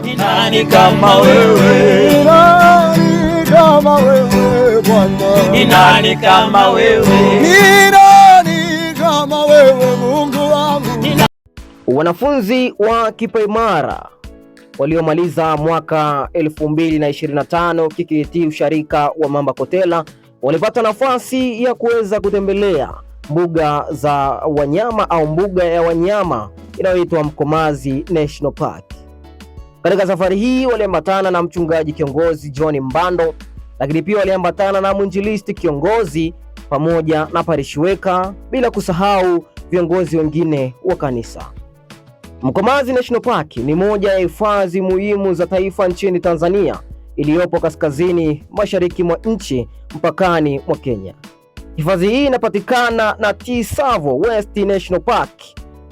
Ni nani kama wewe? Ni nani kama wewe Bwana? Ni nani kama wewe? Ni nani kama wewe Mungu wangu? Wanafunzi wa kipaimara waliomaliza mwaka 2025 KKKT usharika wa Mamba Kotela walipata nafasi ya kuweza kutembelea mbuga za wanyama au mbuga ya wanyama inayoitwa Mkomazi National Park. Katika safari hii waliambatana na mchungaji kiongozi John Mbando, lakini pia waliambatana na mwinjilisti kiongozi pamoja na parishiweka, bila kusahau viongozi wengine wa kanisa. Mkomazi National Park ni moja ya hifadhi muhimu za taifa nchini Tanzania iliyopo kaskazini mashariki mwa nchi mpakani mwa Kenya. Hifadhi hii inapatikana na Tsavo West National Park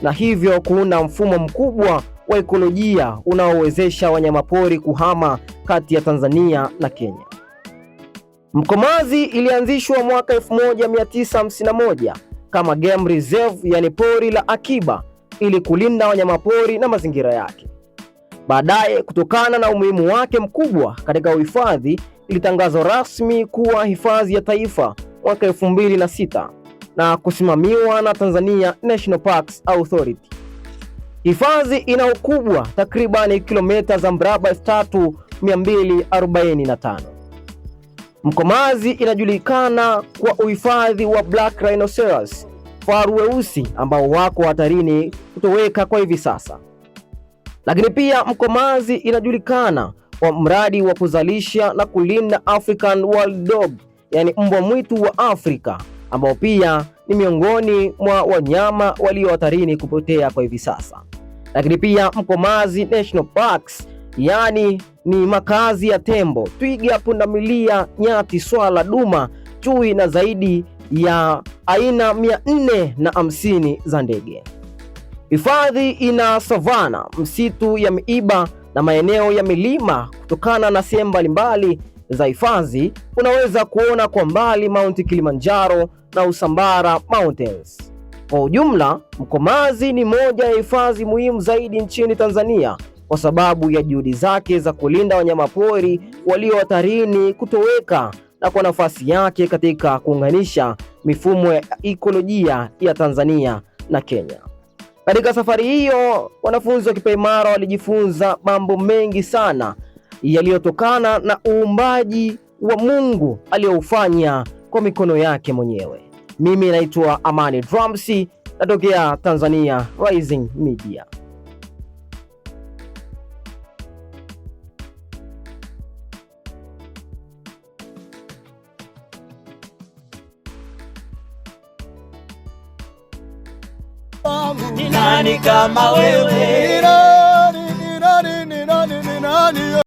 na hivyo kuunda mfumo mkubwa wa ekolojia unaowezesha wanyamapori kuhama kati ya Tanzania na Kenya. Mkomazi ilianzishwa mwaka 1951 kama game reserve, yani pori la akiba, ili kulinda wanyamapori na mazingira yake. Baadaye, kutokana na umuhimu wake mkubwa katika uhifadhi, ilitangazwa rasmi kuwa hifadhi ya taifa mwaka 2006 na kusimamiwa na Tanzania National Parks Authority. Hifadhi ina ukubwa takribani kilomita za mraba 3245. Mkomazi inajulikana kwa uhifadhi wa Black Rhinoceros, faru weusi ambao wako hatarini kutoweka kwa hivi sasa. Lakini pia Mkomazi inajulikana kwa mradi wa kuzalisha na kulinda African Wild Dog, yani mbwa mwitu wa Afrika, ambao pia ni miongoni mwa wanyama walio hatarini kupotea kwa hivi sasa. Lakini pia Mkomazi National Parks, yani ni makazi ya tembo, twiga, pundamilia, nyati, swala, duma, chui na zaidi ya aina 450 za ndege. Hifadhi ina savana, msitu ya miiba na maeneo ya milima. Kutokana na sehemu mbalimbali za hifadhi, unaweza kuona kwa mbali Mount Kilimanjaro na Usambara Mountains. Kwa ujumla, Mkomazi ni moja ya hifadhi muhimu zaidi nchini Tanzania kwa sababu ya juhudi zake za kulinda wanyamapori walio hatarini kutoweka na kwa nafasi yake katika kuunganisha mifumo ya ikolojia ya Tanzania na Kenya. Katika safari hiyo, wanafunzi wa kipaimara walijifunza mambo mengi sana yaliyotokana na uumbaji wa Mungu aliyoufanya kwa mikono yake mwenyewe. Mimi naitwa Amani Dramsi, natokea Tanzania Rising Media. Ni nani kama wewe? Ni nani, ni nani, ni nani, ni nani?